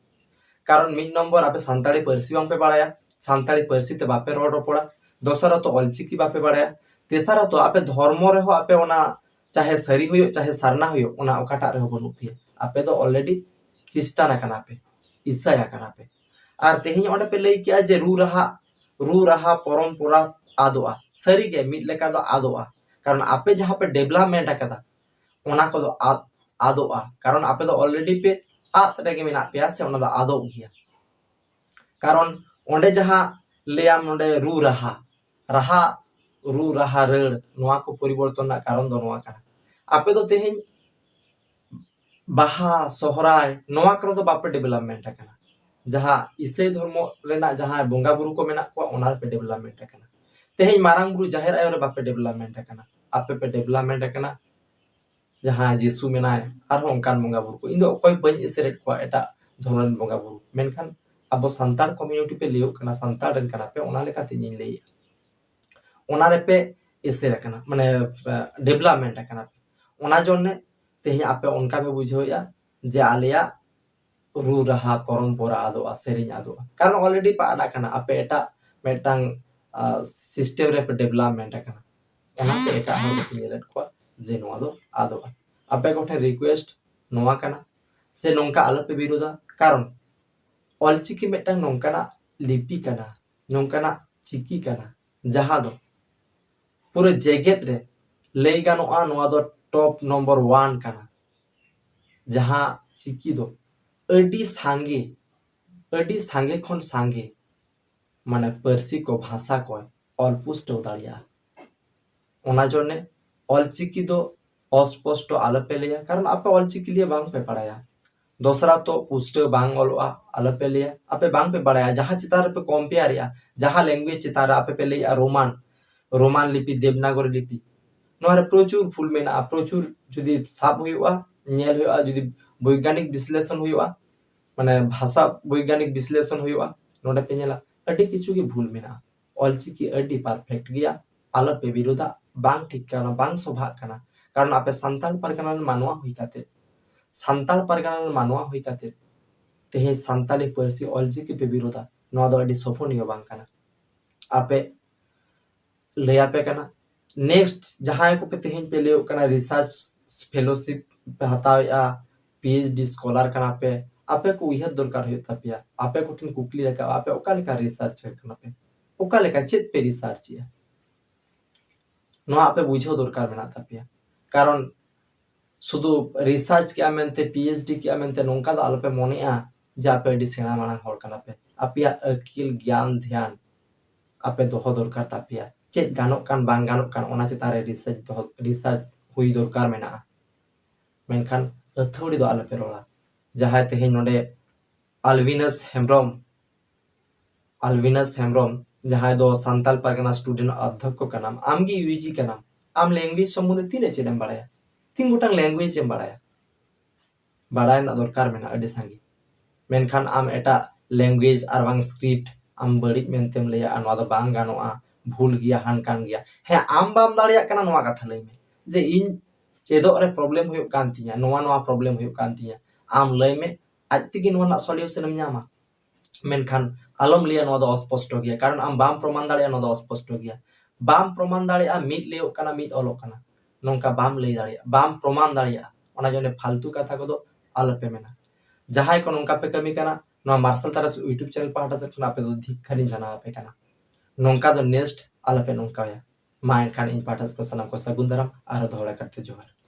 ᱠᱟᱨᱚᱱ ᱢᱤᱫ ᱱᱚᱢᱵᱚᱨ, ᱟᱯᱮ ᱥᱟᱱᱛᱟᱲᱤ ᱯᱟᱹᱨᱥᱤ ᱵᱟᱝ ᱯᱮ ᱵᱟᱲᱟᱭᱟ, ᱥᱟᱱᱛᱟᱲᱤ ᱯᱟᱹᱨᱥᱤ ᱛᱮ ᱵᱟᱯᱮ ᱨᱚᱲ ᱨᱚᱯᱚᱲᱟ᱾ ᱫᱚᱥᱟᱨᱚᱛᱚ, ᱚᱞᱪᱤᱠᱤ ᱵᱟᱯᱮ ᱵᱟᱲᱟᱭᱟ᱾ ᱛᱮᱥᱟᱨᱚᱛᱚ, ᱟᱯᱮ ᱫᱷᱚᱨᱢᱚ ᱨᱮᱦᱚᱸ ᱟᱯᱮ ᱚᱱᱟ ᱪᱟᱦᱮ ᱥᱟᱹᱨᱤ ᱦᱩᱭᱩᱜ, ᱪᱟᱦᱮ ᱥᱟᱨᱱᱟ ᱦᱩᱭᱩᱜ, ᱚᱱᱟ ᱚᱠᱟᱴᱟᱜ ᱨᱮᱦᱚᱸ ᱵᱟᱹᱱᱩᱜ ᱯᱮᱭᱟ᱾ ᱟᱯᱮ ᱫᱚ already ᱠᱷᱨᱤᱥᱴᱟᱱ ᱟᱠᱟᱱᱟ ᱯᱮ, ᱤᱥᱟᱹᱭ ᱟᱠᱟᱱᱟ ᱯᱮ᱾ ᱟᱨ ᱛᱮᱦᱮᱧ ᱚᱸᱰᱮ ᱯᱮ ᱞᱟᱹᱭ ᱠᱮᱜᱼᱟ ᱡᱮ ᱨᱩ ᱨᱟᱦᱟ, ᱨᱩ ᱨᱟᱦᱟ ᱯᱚᱨᱚᱢᱯᱚᱨᱟ ᱟᱫᱚᱜᱼᱟ᱾ ᱥᱟᱹᱨᱤᱜᱮ ᱢᱤᱫ ᱞᱮᱠᱟ ᱫᱚ ᱟᱫᱚᱜᱼᱟ, ᱠᱟᱨᱚᱱ ᱟᱯᱮ ᱡᱟᱦᱟᱸ ᱯᱮ development ᱟᱠᱟᱫᱟ, ᱚᱱᱟ ᱠᱚᱫᱚ ᱟᱫ, ᱟᱫᱚᱜᱼᱟ, ᱠᱟᱨᱚᱱ ᱟᱯᱮ ᱫᱚ already ᱯᱮ ᱟᱫ ᱨᱮᱜᱮ ᱢᱮᱱᱟᱜ ᱯᱮᱭᱟ, ᱥᱮ ᱚᱱᱟ ᱫᱚ ᱟᱫᱚᱜ ᱜᱮᱭᱟ᱾ ᱠᱟᱨᱚᱱ ᱚᱸᱰᱮ ᱡᱟᱦᱟᱸ ᱞᱟᱹᱭᱟᱢ ᱱᱚᱰᱮ ᱨᱩ ᱨᱟᱦᱟ, ᱨᱟᱦᱟ, ᱨᱩ ᱨᱟᱦᱟ ᱨᱟᱹᱲ, ᱱᱚᱣᱟ ᱠᱚ ᱯᱚᱨᱤᱵᱚᱨᱛᱚᱱ ᱨᱮᱱᱟᱜ ᱠᱟᱨᱚᱱ ᱫᱚ ᱱᱚᱣᱟ ᱠᱟᱱᱟ᱾ ᱟᱯᱮ ᱫᱚ ᱛᱮᱦᱮᱧ ᱵᱟᱦᱟ, ᱥᱚᱦᱨᱟᱭ, ᱱᱚᱣᱟ ᱠᱚᱨᱮ ᱫᱚ ᱵᱟᱯᱮ development ᱟᱠᱟᱱᱟ᱾ ᱡᱟᱦᱟᱸ ᱤᱥᱟᱹᱭ ᱫᱷᱚᱨᱢᱚ ᱨᱮᱱᱟᱜ ᱡᱟᱦᱟᱸᱭ ᱵᱚᱸᱜᱟ ᱵᱩᱨᱩ ᱠᱚ ᱢᱮᱱᱟᱜ ᱠᱚᱣᱟ, ᱚᱱᱟ ᱨᱮᱯᱮ development ᱟᱠᱟᱱᱟ᱾ ᱛᱮᱦᱮᱧ ᱢᱟᱨᱟᱝ ᱵᱩᱨᱩ ᱡᱟᱦᱮᱨ ᱟᱭᱳ ᱨᱮ ᱵᱟᱯᱮ development ᱟᱠᱟᱱᱟ, ᱟᱯᱮ ᱯᱮ development ᱟᱠᱟᱱᱟ ᱡᱟᱦᱟᱸ ᱡᱤᱥᱩ ᱢᱮᱱᱟᱭ, ᱟᱨᱦᱚᱸ ᱚᱱᱠᱟᱱ ᱵᱚᱸᱜᱟ ᱵᱩᱨᱩ ᱠᱚ᱾ ᱤᱧ ᱫᱚ ᱚᱠᱚᱭ ᱵᱟᱹᱧ ᱮᱥᱮᱨᱮᱫ ᱠᱚᱣᱟ ᱮᱴᱟᱜ ᱫᱷᱚᱨᱚᱢ ᱨᱮᱱ ᱵᱚᱸᱜᱟ ᱵᱩᱨᱩ, ᱢᱮᱱᱠᱷᱟᱱ ᱟᱵᱚ ᱥᱟᱱᱛᱟᱲ community ᱯᱮ ᱞᱟᱹᱭᱚᱜ ᱠᱟᱱᱟ, ᱥᱟᱱᱛᱟᱲ ᱨᱮᱱ ᱠᱟᱱᱟ ᱯᱮ, ᱚᱱᱟ ᱞᱮᱠᱟᱛᱮ ᱤᱧᱤᱧ ᱞᱟᱹᱭᱮᱜᱼᱟ᱾ ᱚᱱᱟ ᱨᱮᱯᱮ ᱮᱥᱮᱨ ᱟᱠᱟᱱᱟ, ᱢᱟᱱᱮ, ᱟᱸ, development ᱟᱠᱟᱱᱟ ᱯᱮ᱾ ᱚᱱᱟ ᱡᱚᱱᱱᱮ ᱛᱮᱦᱮᱧ ᱟᱯᱮ ᱚᱱᱠᱟ ᱯᱮ ᱵᱩᱡᱷᱟᱹᱣᱮᱫᱼᱟ ᱡᱮ ᱟᱞᱮᱭᱟᱜ ᱨᱩ ᱨᱟᱦᱟ ᱯᱚᱨᱚᱢᱯᱚᱨᱟ ᱟᱫᱚᱜᱼᱟ, ᱥᱮᱨᱮᱧ ᱟᱫᱚᱜᱼᱟ, ᱠᱟᱨᱚᱱ already ᱯᱮ ᱟᱫ ᱟᱠᱟᱱᱟ᱾ ᱟᱯᱮ ᱮᱴᱟᱜ ᱢᱤᱫᱴᱟᱝ, ᱟᱸ, system ᱨᱮᱯᱮ development ᱟᱠᱟᱱᱟ, ᱚᱱᱟᱛᱮ ᱮᱴᱟᱜ ᱦᱚᱲ ᱫᱚᱠᱚ ᱧᱮᱞᱮᱫ ᱠᱚᱣᱟ ᱡᱮ ᱱᱚᱣᱟ ᱫᱚ ᱟᱫᱚᱜᱼᱟ᱾ ᱟᱯᱮ ᱠᱚᱴᱷᱮᱱ request ᱱᱚᱣᱟ ᱠᱟᱱᱟ ᱡᱮ ᱱᱚᱝᱠᱟ ᱟᱞᱚᱯᱮ ᱵᱤᱨᱳᱫᱟ, ᱠᱟᱨᱚᱱ ᱚᱞᱪᱤᱠᱤ ᱢᱤᱫᱴᱟᱝ ᱱᱚᱝᱠᱟᱱᱟᱜ ᱞᱤᱯᱤ ᱠᱟᱱᱟ, ᱱᱚᱝᱠᱟᱱᱟᱜ ᱪᱤᱠᱤ ᱠᱟᱱᱟ, ᱡᱟᱦᱟᱸ ᱫᱚ ᱯᱩᱨᱟᱹ ᱡᱮᱜᱮᱛ ᱨᱮ ᱞᱟᱹᱭ ᱜᱟᱱᱚᱜᱼᱟ ᱱᱚᱣᱟ ᱫᱚ top number one ᱠᱟᱱᱟ, ᱡᱟᱦᱟᱸ ᱪᱤᱠᱤ ᱫᱚ ᱟᱹᱰᱤ ᱥᱟᱸᱜᱮ, ᱟᱹᱰᱤ ᱥᱟᱸᱜᱮ ᱠᱷᱚᱱ ᱥᱟᱸᱜᱮ, ᱢᱟᱱᱮ, ᱯᱟᱹᱨᱥᱤ ᱠᱚ, ᱵᱷᱟᱥᱟ ᱠᱚᱭ ᱚᱞ ᱯᱩᱥᱴᱟᱹᱣ ᱫᱟᱲᱮᱭᱟᱜᱼᱟ᱾ ᱚᱱᱟ ᱡᱚᱱᱱᱮ ᱚᱞᱪᱤᱠᱤ ᱫᱚ ᱚᱥᱯᱚᱥᱴᱚ ᱟᱞᱚᱯᱮ ᱞᱟᱹᱭᱟ, ᱠᱟᱨᱚᱱ ᱟᱯᱮ ᱚᱞᱪᱤᱠᱤ ᱞᱤᱭᱮ ᱵᱟᱝᱯᱮ ᱵᱟᱲᱟᱭᱟ᱾ ᱫᱚᱥᱨᱟ ᱛᱚ ᱯᱩᱥᱴᱟᱹᱣ ᱵᱟᱝ ᱚᱞᱚᱜᱼᱟ, ᱟᱞᱚᱯᱮ ᱞᱟᱹᱭᱟ᱾ ᱟᱯᱮ ᱵᱟᱝᱯᱮ ᱵᱟᱲᱟᱭᱟ, ᱡᱟᱦᱟᱸ ᱪᱮᱛᱟᱱ ᱨᱮᱯᱮ compare ᱮᱜᱼᱟ, ᱡᱟᱦᱟᱸ language ᱪᱮᱛᱟᱱ ᱨᱮ ᱟᱯᱮ ᱯᱮ ᱞᱟᱹᱭᱮᱜᱼᱟ ᱨᱳᱢᱟᱱ, ᱨᱳᱢᱟᱱ ᱞᱤᱯᱤ, ᱫᱮᱵᱽᱱᱟᱜᱚᱨᱤ ᱞᱤᱯᱤ, ᱱᱚᱣᱟ ᱨᱮ ᱯᱨᱚᱪᱩᱨ ᱵᱷᱩᱞ ᱢᱮᱱᱟᱜᱼᱟ, ᱯᱨᱚᱪᱩᱨ ᱡᱩᱫᱤ ᱥᱟᱵ ᱦᱩᱭᱩᱜᱼᱟ, ᱧᱮᱞ ᱦᱩᱭᱩᱜᱼᱟ, ᱡᱩᱫᱤ ᱵᱳᱭᱜᱟᱱᱤᱠ ᱵᱤᱥᱞᱮᱥᱚᱱ ᱦᱩᱭᱩᱜᱼᱟ, ᱢᱟᱱᱮ ᱵᱷᱟᱥᱟ ᱵᱳᱭᱜᱟᱱᱤᱠ ᱵᱤᱥᱞᱮᱥᱚᱱ ᱦᱩᱭᱩᱜᱼᱟ, ᱱᱚᱰᱮ ᱯᱮ ᱧᱮᱞᱟ ᱟᱹᱰᱤ ᱠᱤᱪᱷᱩ ᱜᱮ ᱵᱷᱩᱞ ᱢᱮᱱᱟᱜᱼᱟ᱾ ᱚᱞᱪᱤᱠᱤ ᱟᱹᱰᱤ perfect ᱜᱮᱭᱟ, ᱟᱞᱚᱯᱮ ᱵᱤᱨᱳᱫᱟ, ᱵᱟᱝ ᱴᱷᱤᱠ ᱠᱟᱱᱟ, ᱵᱟᱝ ᱥᱚᱵᱷᱟᱜ ᱠᱟᱱᱟ᱾ ᱠᱟᱨᱚᱱ ᱟᱯᱮ ᱥᱟᱱᱛᱟᱲ ᱯᱟᱨᱜᱟᱱᱟ ᱨᱮᱱ ᱢᱟᱱᱣᱟ ᱦᱩᱭ ᱠᱟᱛᱮ, ᱥᱟᱱᱛᱟᱲ ᱯᱟᱨᱜᱟᱱᱟ ᱨᱮᱱ ᱢᱟᱱᱣᱟ ᱦᱩᱭ ᱠᱟᱛᱮ ᱛᱮᱦᱮᱧ ᱥᱟᱱᱛᱟᱲᱤ ᱯᱟᱹᱨᱥᱤ ᱚᱞᱪᱤᱠᱤ ᱯᱮ ᱵᱤᱨᱳᱫᱟ, ᱱᱚᱣᱟ ᱫᱚ ᱟᱹᱰᱤ ᱥᱳᱵᱷᱚᱱᱤᱭᱚ ᱵᱟᱝ ᱠᱟᱱᱟ᱾ ᱟᱯᱮ ᱞᱟᱹᱭᱟᱯᱮ ᱠᱟᱱᱟ, ᱱᱮᱠᱥᱴ ᱡᱟᱦᱟᱸᱭ ᱠᱚᱯᱮ ᱛᱮᱦᱮᱧ ᱯᱮ ᱞᱟᱹᱭᱚᱜ ᱠᱟᱱᱟ ᱨᱤᱥᱟᱨᱪ ᱯᱷᱮᱞᱳᱥᱤᱯ ᱯᱮ ᱦᱟᱛᱟᱣᱮᱫᱼᱟ, ᱯᱤ ᱮᱭᱤᱪ ᱰᱤ ᱥᱠᱚᱞᱟᱨ ᱠᱟᱱᱟ ᱯᱮ, ᱟᱯᱮ ᱠᱚ ᱩᱭᱦᱟᱹᱨ ᱫᱚᱨᱠᱟᱨ ᱦᱩᱭᱩᱜ ᱛᱟᱯᱮᱭᱟ᱾ ᱟᱯᱮ ᱠᱚᱴᱷᱮᱱ ᱠᱩᱠᱞᱤ ᱨᱟᱠᱟᱵᱼᱟ, ᱟᱯᱮ ᱚᱠᱟ ᱞᱮᱠᱟ ᱨᱤᱥᱟᱨᱪ ᱠᱟᱱᱟ ᱯᱮ, ᱚᱠᱟ ᱞᱮᱠᱟ ᱪᱮᱫ ᱯᱮ ᱨᱤᱥᱟᱨᱪ ᱮᱜᱼᱟ, ᱱᱚᱣᱟ ᱟᱯᱮ ᱵᱩᱡᱷᱟᱹᱣ ᱫᱚᱨᱠᱟᱨ ᱢᱮᱱᱟᱜ ᱛᱟᱯᱮᱭᱟ᱾ ᱠᱟᱨᱚᱱ ᱥᱩᱫᱷᱩ ᱨᱤᱥᱟᱨᱪ ᱠᱮᱜᱼᱟ ᱢᱮᱱᱛᱮ, ᱯᱤ ᱮᱭᱤᱪ ᱰᱤ ᱠᱮᱜᱼᱟ ᱢᱮᱱᱛᱮ ᱱᱚᱝᱠᱟ ᱫᱚ ᱟᱞᱚᱯᱮ ᱢᱚᱱᱮᱜᱼᱟ ᱡᱮ ᱟᱯᱮ ᱟᱹᱰᱤ ᱥᱮᱬᱟ ᱢᱟᱨᱟᱝ ᱦᱚᱲ ᱠᱟᱱᱟ ᱯᱮ᱾ ᱟᱯᱮᱭᱟᱜ ᱟᱹᱠᱤᱞ, ᱜᱮᱭᱟᱱ, ᱫᱷᱮᱭᱟᱱ ᱟᱯᱮ ᱫᱚᱦᱚ ᱫᱚᱨᱠᱟᱨ ᱛᱟᱯᱮᱭᱟ᱾ ᱪᱮᱫ ᱜᱟᱱᱚᱜ ᱠᱟᱱ ᱵᱟᱝ ᱜᱟᱱᱚᱜ ᱠᱟᱱ ᱚᱱᱟ ᱪᱮᱛᱟᱱ ᱨᱮ ᱨᱤᱥᱟᱨᱪ ᱫᱚᱦᱚ, ᱨᱤᱥᱟᱨᱪ ᱦᱩᱭ ᱫᱚᱨᱠᱟᱨ ᱢᱮᱱᱟᱜᱼᱟ᱾ ᱢᱮᱱᱠᱷᱟᱱ ᱟᱹᱛᱷᱟᱹᱣᱲᱤ ᱫᱚ ᱟᱞᱚᱯᱮ ᱨᱚᱲᱟ᱾ ᱡᱟᱦᱟᱸᱭ ᱛᱮᱦᱮᱧ ᱱᱚᱰᱮ ᱟᱞᱵᱤᱱᱟᱥ ᱦᱮᱢᱵᱨᱚᱢ, ᱟᱞᱵᱤᱱᱟᱥ ᱦᱮᱢᱵᱨᱚᱢ, ᱡᱟᱦᱟᱸᱭ ᱫᱚ ᱥᱟᱱᱛᱟᱞ ᱯᱟᱨᱜᱟᱱᱟ ᱥᱴᱩᱰᱮᱱᱴ ᱚᱫᱽᱫᱷᱚᱠᱠᱚ ᱠᱟᱱᱟᱢ, ᱟᱢ ᱜᱮ ᱤᱭᱩ ᱡᱤ ᱠᱟᱱᱟᱢ, ᱟᱢ ᱞᱮᱝᱜᱩᱭᱮᱡᱽ ᱥᱚᱢᱵᱚᱱᱫᱷᱮ ᱛᱤᱱᱟᱹᱜ ᱪᱮᱫ ᱮᱢ ᱵᱟᱲᱟᱭᱟ? ᱛᱤᱱ ᱜᱚᱴᱟᱝ ᱞᱮᱝᱜᱩᱭᱮᱡᱽ ᱮᱢ ᱵᱟᱲᱟᱭᱟ? ᱵᱟᱲᱟᱭ ᱨᱮᱱᱟᱜ ᱫᱚᱨᱠᱟᱨ ᱢᱮᱱᱟᱜᱼᱟ ᱟᱹᱰᱤ ᱥᱟᱸᱜᱮ᱾ ᱢᱮᱱᱠᱷᱟᱱ ᱟᱢ ᱮᱴᱟᱜ ᱞᱮᱝᱜᱩᱭᱮᱡᱽ ᱟᱨ ᱵᱟᱝ ᱥᱠᱨᱤᱯᱴ ᱟᱢ ᱵᱟᱹᱲᱤᱡ ᱢᱮᱱᱛᱮᱢ ᱞᱟᱹᱭᱟ, ᱟᱨ ᱱᱚᱣᱟ ᱫᱚ ᱵᱟᱝ ᱜᱟᱱᱚᱜᱼᱟ, ᱵᱷᱩᱞ ᱜᱮᱭᱟ, ᱦᱟᱱᱠᱟᱱ ᱜᱮᱭᱟ᱾ ᱦᱮᱸ, ᱟᱢ ᱵᱟᱢ ᱫᱟᱲᱮᱭᱟᱜ ᱠᱟᱱᱟ, ᱱᱚᱣᱟ ᱠᱟᱛᱷᱟ ᱞᱟᱹᱭ ᱢᱮ ᱡᱮ ᱤᱧ ᱪᱮᱫᱚᱜ ᱨᱮ ᱯᱨᱚᱵᱞᱮᱢ ᱦᱩᱭᱩᱜ ᱠᱟᱱ ᱛᱤᱧᱟ, ᱱᱚᱣᱟ ᱱᱚᱣᱟ ᱯᱨᱚᱵᱞᱮᱢ ᱦᱩᱭᱩᱜ ᱠᱟᱱ ᱛᱤᱧᱟ, ᱟᱢ ᱞᱟᱹᱭ ᱢᱮ, ᱟᱡ ᱛᱮᱜᱮ ᱱᱚᱣᱟ ᱨᱮᱱᱟᱜ ᱥᱚᱞᱤᱭᱩᱥᱚᱱ ᱮᱢ ᱧᱟᱢᱟ᱾ ᱢᱮᱱᱠᱷᱟᱱ ᱟᱞᱚᱢ ᱞᱟᱹᱭᱟ ᱱᱚᱣᱟ ᱫᱚ ᱚᱥᱯᱚᱥᱴᱚ ᱜᱮᱭᱟ, ᱠᱟᱨᱚᱱ ᱟᱢ ᱵᱟᱢ ᱯᱨᱚᱢᱟᱱ ᱫᱟᱲᱮᱭᱟᱜᱼᱟ ᱱᱚᱣᱟ ᱫᱚ ᱚᱥᱯᱚᱥᱴᱚ ᱜᱮᱭᱟ᱾ ᱵᱟᱢ ᱯᱨᱚᱢᱟᱱ ᱫᱟᱲᱮᱭᱟᱜᱼᱟ, ᱢᱤᱫ ᱞᱟᱹᱭᱚᱜ ᱠᱟᱱᱟ, ᱢᱤᱫ ᱚᱞᱚᱜ ᱠᱟᱱᱟ, ᱱᱚᱝᱠᱟ ᱵᱟᱢ ᱞᱟᱹᱭ ᱫᱟᱲᱮᱭᱟᱜᱼᱟ, ᱵᱟᱢ ᱯᱨᱚᱢᱟᱱ ᱫᱟᱲᱮᱭᱟᱜᱼᱟ᱾ ᱚᱱᱟ ᱡᱚᱱᱱᱮ ᱯᱷᱟᱞᱛᱩ ᱠᱟᱛᱷᱟ ᱠᱚᱫᱚ ᱟᱞᱚᱯᱮ ᱢᱮᱱᱟ᱾ ᱡᱟᱦᱟᱸᱭ ᱠᱚ ᱱᱚᱝᱠᱟ ᱯᱮ ᱠᱟᱹᱢᱤ ᱠᱟᱱᱟ, ᱱᱚᱣᱟ ᱢᱟᱨᱥᱟᱞ ᱛᱟᱨᱟᱥ YouTube ᱪᱮᱱᱮᱞ ᱯᱟᱦᱴᱟ ᱥᱮᱫ ᱠᱷᱚᱱ ᱟᱯᱮ ᱫᱚ ᱫᱷᱤᱠᱠᱷᱟᱨᱤᱧ ᱡᱟᱱᱟᱣ ᱟᱯᱮ ᱠᱟᱱᱟ᱾ ᱱᱚᱝᱠᱟ ᱫᱚ ᱱᱮᱠᱥᱴ ᱟᱞᱚᱯᱮ ᱱᱚᱝᱠᱟᱭᱟ᱾ ᱢᱟ ᱮᱱᱠᱷᱟᱱ ᱤᱧ ᱯᱟᱦᱴᱟ ᱥᱮᱫ ᱠᱷᱚᱱ ᱥᱟᱱᱟᱢ ᱠᱚ ᱥᱟᱹᱜᱩᱱ ᱫᱟᱨᱟᱢ, ᱟᱨᱦᱚᱸ ᱫᱚᱦᱲᱟ ᱠᱟᱨᱛᱮ ᱡᱚᱦᱟᱨ᱾